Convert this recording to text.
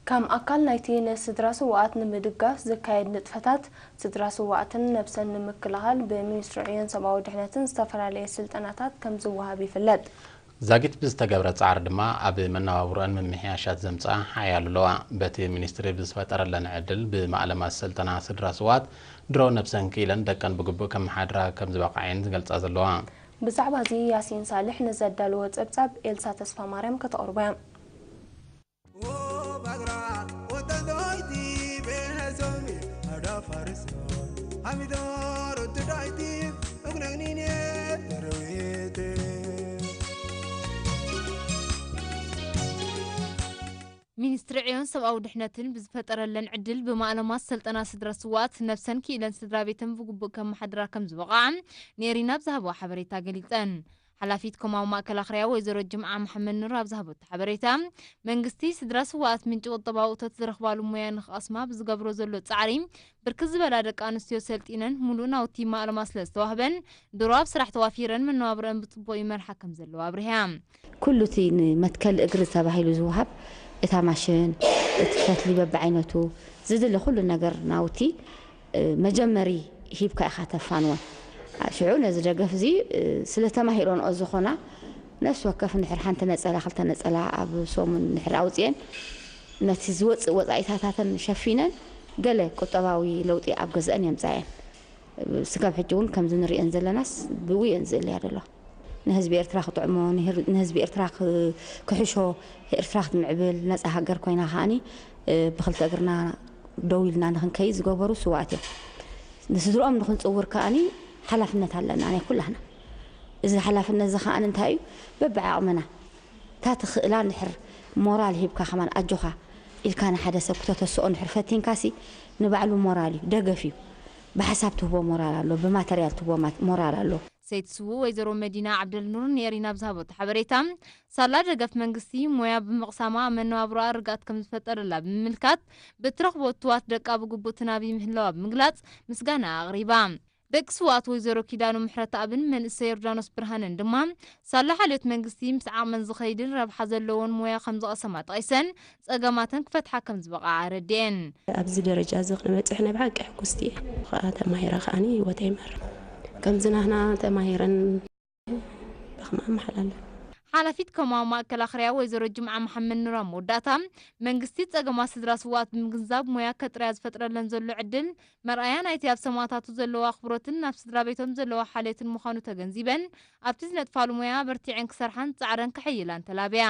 ከም ኣካል ናይቲ ንስድራ ስውኣት ንምድጋፍ ዝካየድ ንጥፈታት፣ ስድራ ስውኣትን ነብሰን ንምክልኻል ብሚኒስትሪ ዕዮን ሰብኣዊ ድሕነትን ዝተፈላለየ ስልጠናታት ከም ዝወሃብ ይፍለጥ። ዛጊት ብዝተገብረ ጻዕሪ ድማ ኣብ መነባብሮኣን ምምሕያሻት ዘምጽኣ ሓያል ኣለዋ። በቲ ሚኒስትሪ ብዝፈጠረለን ዕድል ብማእለማት ስልጠና ስድራ ስውኣት ድሮ ነብሰን ክኢለን ደቀን ብግቡእ ከመሓድራ ከም ዝበቕዓ እየን ዝገልጻ ዘለዋ። ብዛዕባ እዚ ያሲን ሳልሕ ንዘዳለዎ ጸብጻብ ኤልሳ ተስፋማርያም ከተቕርቦ እያ። ሚኒስትሪ ዕዮን ሰብኣዊ ድሕነትን ብዝፈጠረለን ዕድል ብማእለማት ሰልጠና ስድራ ስዋት ነብሰን ክኢለን ስድራ ቤተን ብግቡእ ከመሓድራ ከም ዝበቕዓ ኔሪና ኣብ ዝሃብዋ ሓበሬታ ገሊጸን። ሓላፊት ኮማዊ ማእከል ኣኽርያ ወይዘሮ ጅምዓ መሓመድ ኑር ኣብ ዝሃበቶ ሓበሬታ፣ መንግስቲ ስድራ ስዋኣት ምንጪ ቁጠባዊ እቶት ዝረኽባሉ ሞያ ንኽቐስማ ብዝገብሮ ዘሎ ጻዕሪ፣ ብርክት ዝበላ ደቂ ኣንስትዮ ሰልጢነን ሙሉእ ናውቲ ማእለማ ስለ ዝተዋህበን፣ ድሮ ኣብ ስራሕ ተዋፊረን መነባብሮአን ብጽቡቕ ይመርሓ ከም ዘለዋ ኣብሪሃ። ኩሉ እቲ ንመትከል እግሪ ተባሂሉ ዝወሃብ፣ እታ ማሽን፣ እቲ ፈትሊ በብዓይነቱ፣ ዝድለ ኩሉ ነገር ናውቲ፣ እ፣ መጀመሪ ሂብካ ኢኻ ተፋንወን። አ፣ ሽዑ ነዚ ደገፍ እዚ፣ እ፣ ስለ ተማሂሮንኦ ዝኾና፣ ነፍሲ ወከፍ እንድሕር ሓንቲ ነጸላ፣ ክልተ ነጸላ ኣብ ሰሙን እንድሕር ኣውጽኤን፣ ነቲ ዝወጽእ ወጻኢታታተን ሸፊነን፣ ገለ ቁጠባዊ ለውጢ ኣብ ገዝአን የምጻየን። ስጋብ ሕጂ እውን ከምዚ ንሪእን ዘለናስ ብኡ እየን ዝእለያ ዘለዋ። ንህዝቢ ኤርትራ ክጥዕሞ፣ ንህር-፣ ንህዝቢ ኤርትራ ክ-፣ ክሕሾ፣ ኤርትራ ክትምዕብል፣ ነጻ ሃገር ኮይና ከኣኒ፣ እ፣ ብኽልተ እግርና ደው ኢልና ንኽንከይድ ዝገበሩ ስዋኣት እዮም። ንስድርኦም ንኽንጽውር ከኣኒ ሓላፍነት ኣለና ናይ ኩላህና። እዚ ሓላፍነት እዚ ከኣኒ እንታይ እዩ? በብዓቕምና፣ እታ ትኽእላ እንድሕር ሞራል ሂብካ ከማን ኣጆኻ ኢልካ ንሓደ ሰብ ክተተስኦ እንድሕር ፈቲንካሲ፣ ንባዕሉ ሞራል እዩ፣ ደገፍ እዩ። ብሓሳብ ትህቦ ሞራል ኣሎ፣ ብማተርያል ትህቦ ማት-፣ ሞራል ኣሎ። ሰይቲ ስዉእ ወይዘሮ መዲና ዓብደልኑር ኔሪና ኣብ ዝሃበቶ ሓበሬታ፣ ሳላ ደገፍ መንግስቲ ሞያ ብምቕሳማ ኣብ መነባብሮኣ ርግኣት ከም ዝፈጠረላ ብምምልካት፣ ብእትረኽቦ እትዋት ደቃ ብግቡእ ትናቢ ምህላዋ ብምግላጽ ምስጋና ኣቕሪባ። ደቂ ስውኣት ወይዘሮ ኪዳኑ ምሕረተኣብን መንእሰይ ዮርዳኖስ ብርሃንን ድማ፣ ሳላ ሓልዮት መንግስቲ ምስ ዓቕመን ዝኸይድን ረብሓ ዘለዎን ሞያ ከም ዝቐሰማ ጠቒሰን፣ ጸገማተን ክፈትሓ ከም ዝበቕዓ ኣረዲኤን። ኣብዚ ደረጃ እዚ ክንበጽሕ ናይ ብሓቂ ሕጉስቲ እየ። ከኣ ተማሂረ ከኣኒ ህይወተይ ይመርሕ። ከምዚ ናህና ተማሂረን ብኸማ ኣመሓላልፍ። ሓላፊት ኮማዊ ማእከል ኣኽርያ ወይዘሮ ጅምዓ መሓመድ ኑር ኣብ መወዳእታ፣ መንግስቲ ጸገማት ስድራ ስውኣት ብምግንዛብ ሞያ ከጥርያ ዝፈጥረለን ዘሎ ዕድል መርኣያ ናይቲ ኣብ ሰማእታቱ ዘለዎ ኣኽብሮትን ናብ ስድራ ቤቶም ዘለዎ ሓልዮትን ምዃኑ ተገንዚበን፣ ኣብቲ ዝነጥፋሉ ሞያ ኣበርቲዐን ክሰርሓን ጻዕረን ከሐይላን ተላብያ።